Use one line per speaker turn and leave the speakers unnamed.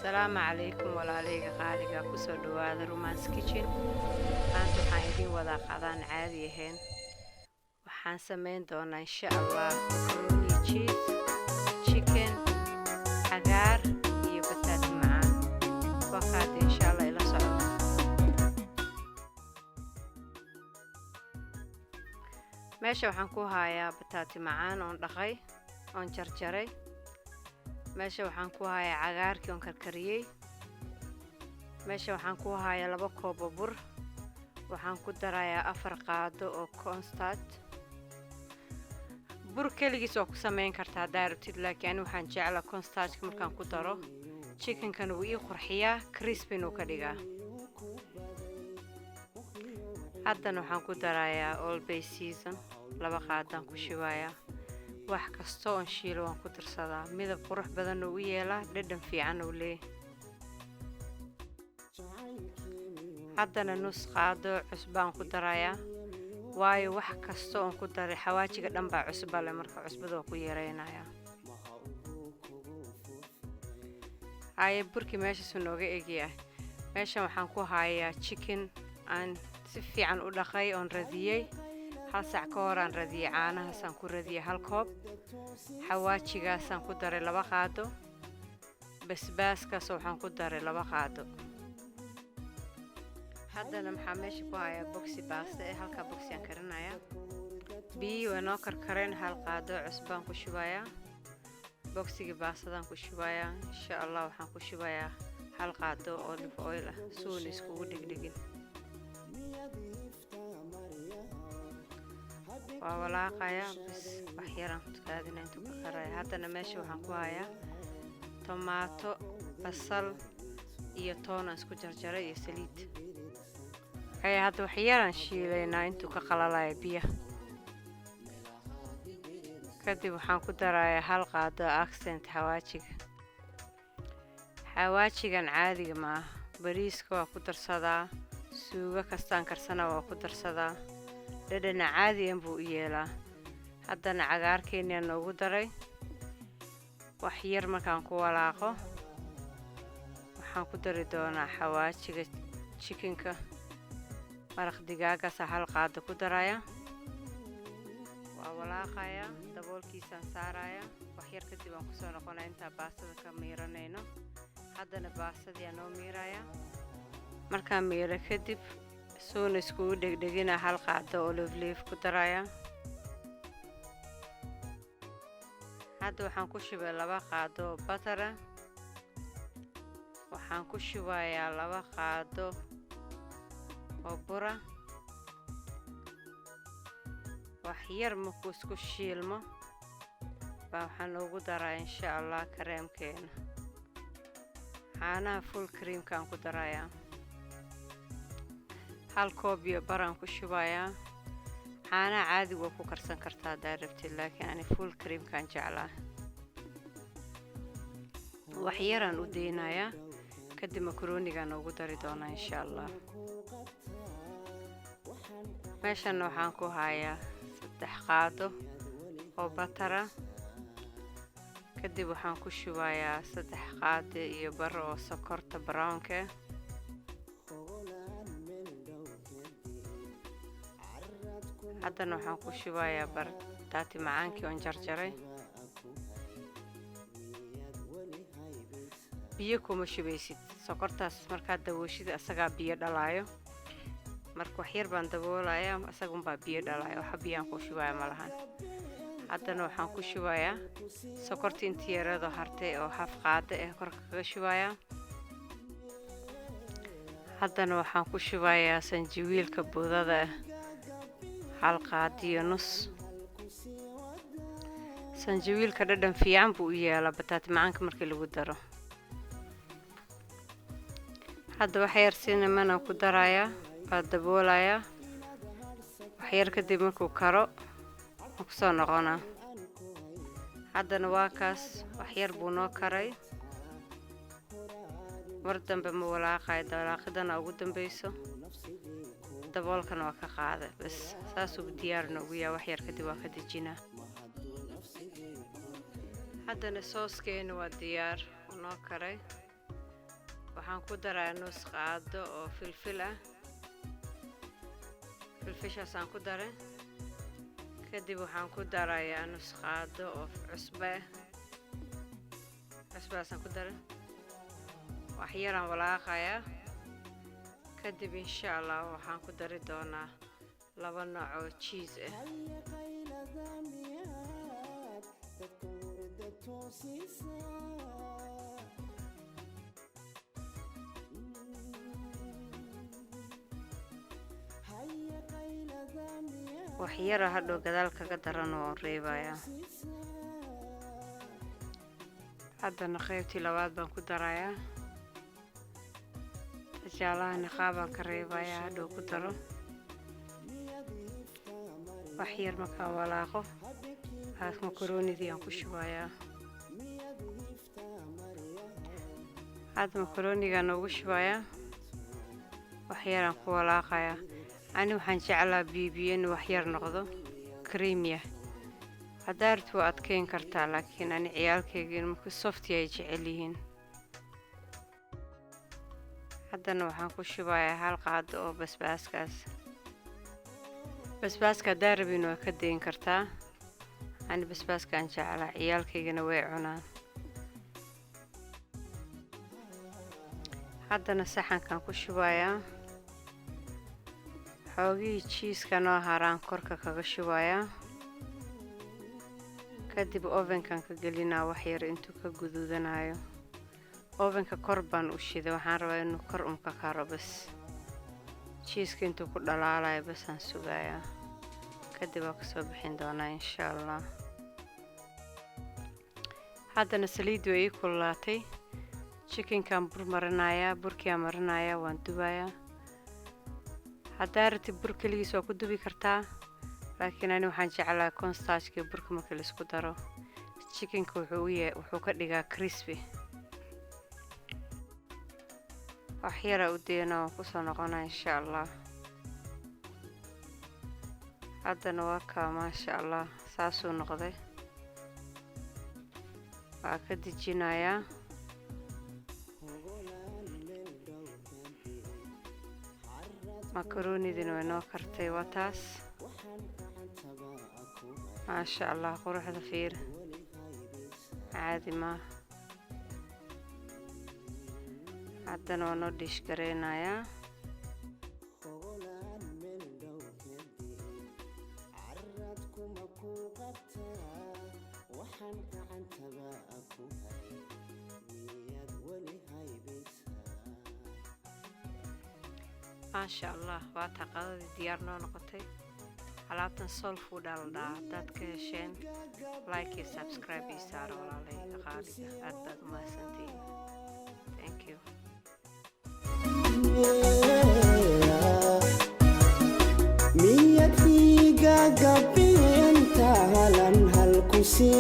Asalaamu calaykum walaaleyga qaaliga, kusoo dhawaada Romance Kitchen. Maanta waxaan idiin wadaa qadaan caadi ahayn. Waxaan sameyn doonaa, insha Allah, macaroni cheese, chicken, cagaar iyo bataati macaan. Waa kaada, insha Allah, ila socda. Meesha waxaan ku hayaa bataati macaan oon dhaqay oon jarjaray. Meesha waxaan ku hayaa cagaarkii oon karkariyey. Meesha waxaan ku hayaa 2 koob oo bur. Waxaan ku darayaa 4 qaado oo cornstarch. Bur keligiis waa ku sameyn kartaa haddaa rabtid, laakiin ani waxaan jeclaa cornstarchka markaan ku daro chickenkana wuu ii qurxiyaa, crispy-nu ka dhigaa. Haddana waxaan ku darayaa Old Bay season, 2 qaadaan ku shubayaa. Wax kasta oon shiilo waan ku darsadaa, midab qurux badanna u yeelaa, dhadhan fiican uu leeyahay. Haddana nus qaado cusbaan ku darayaa, waayo wax kasta oon ku daray xawaajiga dhan baa cusba leh, marka cusbada waa ku yareynayaa. Haye, burkii meeshaasuu nooga egyahay. Meeshan waxaan ku hayaa chicken aan si fiican u dhaqay oon radiyey. Hal sac ka hor aan radiyey. Caanahaasaan ku radiyey hal koob, xawaajigaasaan ku daray 2 qaado, basbaaskaas waxaan ku daray 2 qaado. Haddana maxaa meesha ku hayaa? Boxi baaste eh, halkaa boxi aan karinayaa. Biyihii way noo karkareen. Hal qaado cusbaan ku shubayaa, boxigii baastadaan ku shubayaa. Insha Allah waxaan ku shubayaa hal qaado olive oil ah suuna iskugu dhegdhegin. Waa walaaqayaa bas, wax yaraan ku kaadina intuu ka karaya. Haddana meesha waxaan ku hayaa tomaato, basal iyo toon aan isku jarjaray iyo saliid. Haya, hadda wax yaraan shiilaynaa intuu ka qalalaya biyaha. Kadib waxaan ku darayaa hal qaado accent xawaajiga. Xawaajigan caadiga ma aha. Bariiska waa ku darsadaa, suugo kastaan karsana waa ku darsadaa, dhadhana caadiyan buu u yeelaa. Haddana cagaarkeeniyaa noogu daray. Wax yar markaan ku walaaqo, waxaan ku dari doonaa xawaajiga chickenka. Maraq digaagaasaa hal qaado ku daraya. Waa walaaqayaa, daboolkiisaan saaraya. Wax yar kadib aan kusoo noqonaya intaa baastada ka miiranayno. Haddana baastadiyaa noo miiraya. Markaan miiro kadib, suuna iskugu dhegdhegina, hal qaado olive leaf ku daraya. Hadda waxaan ku shubay 2 qaado oo butter ah. Waxaan ku shubayaa 2 qaado oo bura. Wax yar markuu isku shiilmo baa waxaan noogu daraa, insha Allah, kareemkeena. Caanaha full creamkaan ku darayaa, hal koob iyo baraan ku shubayaa. Caanaha caadiga waa ku karsan kartaa haddaa rabtid, laakiin ani full creamkaan jeclaa. Wax yaraan u deynayaa, kadib makaronigaa noogu dari doonaa, insha Allah. Meeshanna waxaan ku hayaa 3 qaado oo butter ah. Kadib waxaan ku shubayaa 3 qaado iyo bar oo sokorta brownka. Haddana waxaan ku shubayaa bataati macaankii oon jarjaray. Biyo kuma shubaysid sokortaas. Markaad dabooshid asagaa biyo dhalaayo. Marka wax yar baan daboolayaa, isagunbaa biyo dhalaayo, waxa biyaan ku shubaya ma lahan. Haddana waxaan ku shubayaa sokorta intii yaradoo hartay oo haf qaado eh korka kaga shubayaa. Haddana waxaan ku shubayaa sanjabiilka budada ah, hal qaadiyo nus. Sanjabiilka dhadhan fiican buu u yeelaa bataati macaanka markii lagu daro. Hadda wax yar cinnamon ku darayaa, waa daboolayaa. Wax yar kadib markuu karo waan kusoo noqonaa. Haddana waa kaas, wax yar buu noo karay. Mar dambe ma walaaqayo, walaaqidana ugu dambeyso. Daboolkana waa ka qaada bas, saasuu diyaar noogu yahay. Wax yar kadib waa ka dejinaa. Haddana sooskeena waa diyaar, wuu noo karay. Waxaan ku darayaa nus qaado oo filfil ah. Filfishaasaan ku daray. Kadib waxaan ku darayaa nus qaado oo cusbo ah. Cusbadaasaan ku daray. Wax yaraan walaaqayaa. Kadib, insha Allah, waxaan ku dari doonaa laba nooc oo cheese ah.
Haye, qaylada miyaad dadka hurda toosisaa? Haye, qaylada miyaad
Wax yara hadhow gadaal kaga daran waan reebayaa.
toosisaa?
Haddana qaybtii labaad baan ku darayaa. Jaalaha niqaabaan ka reebayaa, hadhow ku daro.
Miyaad hiftaa
Wax
marya
yar markaan walaaqo,
habeenkii
haas makaroonidii aan ku shubayaa.
Miyaad hiftaa maryaha?
Hadda makaroonigaa noogu shubayaa. Wax yaraan ku walaaqayaa. Ani waxaan jeclaa biyo biyo inuu wax yar noqdo, creamy ah. Haddaa rabtid waa adkeyn kartaa, laakiin ani ciyaalkayga in marka soft ay jecel yihiin. Haddana waxaan ku shubayaa hal qaado oo basbaaskaas. Basbaaska haddaa rabin waa ka dayn kartaa. Ani basbaaskaan jeclaa, ciyaalkaygana way cunaan. Haddana saxankan ku shubayaa. Xoogihii cheese-ka noo haraan korka kaga shubayaa. Kadib ovenkan ka gelinaa wax yar intuu ka guduudanayo. Ovenka kor baan u shiday. Waxaan rabaa inuu kor un ka karo bas. Cheese-ka intuu ku dhalaalayo bas aan sugayaa. Kadib waa kasoo bixin doonaa, insha Allah. Haddana saliiddu way ii kululaatay. Chickenkan bur marinayaa. Burkiaan marinayaa, waan dubayaa. Haddaa rabtid bur keligiis waa ku dubi kartaa, laakiin ani waxaan jeclaa cornstarchka iyo burka marka laisku daro. Chickenka wuxuu u yahay, wuxuu ka dhigaa crispy. Wax yaraa u dayna, waan kusoo noqonaa, insha Allah. Haddana waa kaa, maasha Allah, saasuu noqday. Waa ka dejinayaa.
Hogolaan meel dhow ka di'ay xarad.
Makaroonidina way noo kartay, waa taas.
Waxaan gacantaba ku hay
Maasha Allah, quruxda fiir.
Weli haybaysaa?
Caadi maa. Haddana waa noo dish gareynayaa.
Hogolaan meel dhow ka di'ay carad kuma ku qabtaa. Waxaan gacantaba ku hay miyaad weli haybaysaa?
Maasha Allah, waa taa qadadii diyaar noo noqotay. Alaabtan Soul Food aa la dhahaa. Haddaad ka hesheen, like iyo subscribe iyo saaro, walaalayga qaaliga. Aad baad u mahadsantihiin. Thank you.
Miyad hiigaga beenta halan halku sii